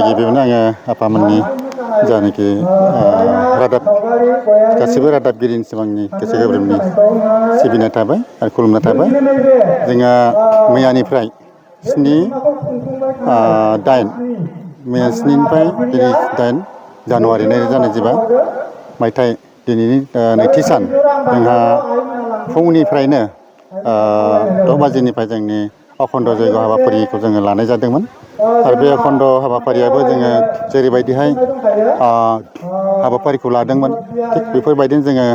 गिबियावनो आङो आफामोननि जानाखि रादाब गासिबो रादाबगिरिनिसिम आंनि गोसो गोरबोनि सिबिनाय थाबाय आरो खुलुमनाय थाबाय। जोंहा मैयानिफ्राय 8 जानुवारि 2025 मायथाइ दिनैनि नैथि सान जोंहा फुंनिफ्रायनो 6 बाजिनिफ्राय जोंनि अखण्ड जयग हाबाफारिखौ जोङो लानाय जादोंमोन। आरो बे अखण्ड हाबाफारियाबो जोङो जेरैबायदिहाय हाबाफारिखौ लादोंमोन थिग बेफोरबायदिनो जोङो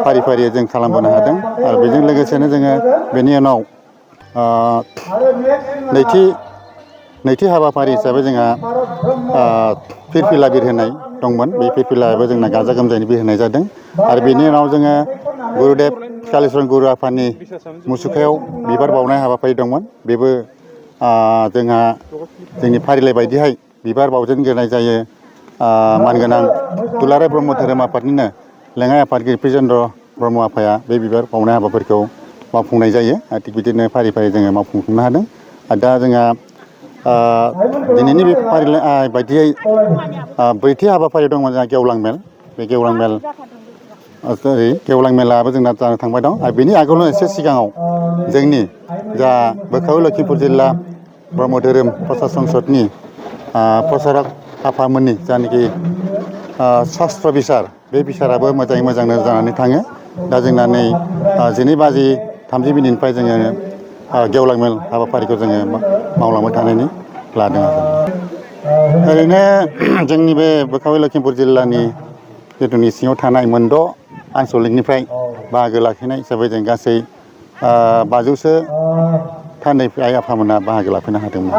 फारि फारि जों खालामबोनो हादों। आरो बेजों लोगोसेनो जोङो बेनि उनाव नैथि हाबाफारि हिसाबै जोंहा फिरफिला बिरहोनाय दंमोन। बे फिरफिलायाबो जोंना गाजा गोमजायै बिरहोनाय जादों। आरो बेनि उनाव जोङो गुरुदेब कालिचरन गुरु आफानि मुसुखायाव बिबार बावनाय हाबाफारि दंमोन। बेबो जोंहा जोंनि फारिलाइ बायदिहाय बिबार बावजेनग्रोनाय जायो। मानगोनां दुलाराय ब्रह्म धोरोम आफादनिनो लेङाइ आफादगिरि ब्रिजेन्द्र ब्रह्म आफाया बे बिबार बावनाय हाबाफारिखौ मावफुंनाय जायो। थिग बिदिनो फारि फारि जोङो मावफुंनो हादों। आरो दा जोंहा दिनैनि बे फारिलाइ बायदियै ब्रैथि हाबाफारि दंमोन जोंहा गेवलां मेल। बे गेवलां मेलाबो जोंना जानो थांबाय दं। आरो बेनि आगोलावनो एसे सिगाङाव जोंनि जा बोखारो लखिमपुर जिल्ला ब्रह्म धोरोम प्रसार संसदनि प्रसारक आफामोननि जानाखि सास्त्र बिसार, बे बिसाराबो मोजाङै मोजांनो जानानै थाङो। दा जोंना नै 12:30 जोङो गेवलां मेल हाबाफारिखौ जोङो मावलांबाय थानायनि लादों आरो। ओरैनो जोंनि बे बोखारो लखिमपुर जिल्लानि जिथुनि सिङाव थानाय 6 आनसलिकनिफ्राय बाहागो लाफैनाय हिसाबै जों गासै 500सो थान्दै आइ आफामोना बाहागो लाफैनो हादोंमोन।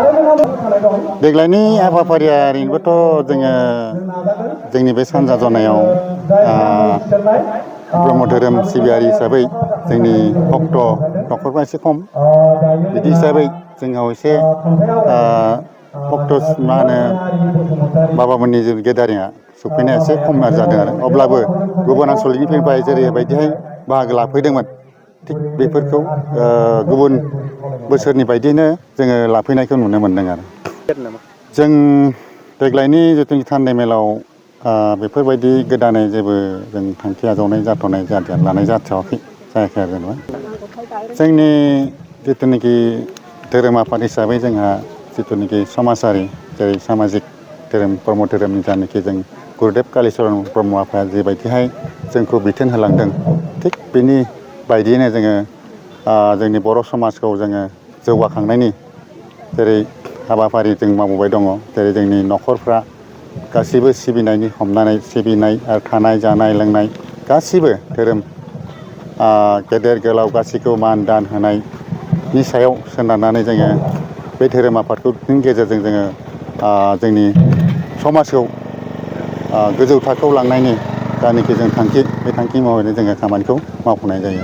देग्लायनि हाबाफारिया ओरैनोबोथ' जोङो जोंनि बे सानजा जनायाव ब्रह्म धोरोम सिबियारि हिसाबै जोंनि भक्त न'खरफ्रा एसे खम। बिदि हिसाबै जोंनाव एसे भक्त बाबामोननि गेदारिङा सफैनाया एसे खम जादों आरो। अब्लाबो गुबुन आनसलिकनिफ्राय जेरैबायदिहाय बाहागो लाफैदोंमोन थिग बेफोरखौ गुबुन बोसोरनि बायदिनो जोङो लाफैनायखौ नुनो मोन्दों आरो। जों देग्लायनि जिथुनिखि थान्दै मेलाव बेफोरबायदि गोदानै जेबो जों थांखि आजावनाय लानाय जाथ'वाखै, जायाखै आरो जेनेबा। जोंनि जिथुनिखि धोरोम आफाद हिसाबै जोंहा जिथुनिखि समाजारि जेरै सामाजिक धोरोम ब्रह्म धोरोमनि जानाखि जों गुरुदेब कालिचरन ब्रह्म आफाया जेबायदिहाय जोंखौ बिथोन होलांदों थिग बेनि बायदियैनो जोङो जोंनि बर' समाजखौ जोङो जौगाखांनायनि जेरै हाबाफारि जों मावबोबाय दङ। जेरै जोंनि न'खरफ्रा गासैबो सिबिनायनि हमनानै सिबिनाय आरो थानाय जानाय लोंनाय गासिबो धोरोम गेदेर गोलाव गासैखौबो मान दान होनायनि सायाव सोनारनानै जोङो बे धोरोम आफादनि गेजेरजों जोङो जोंनि समाजखौ गोजौ थाखोआव लांनायनि जानाखि जों थांखि, बे थांखि महरैनो जोङो खामानिखौ मावफुंनाय जायो।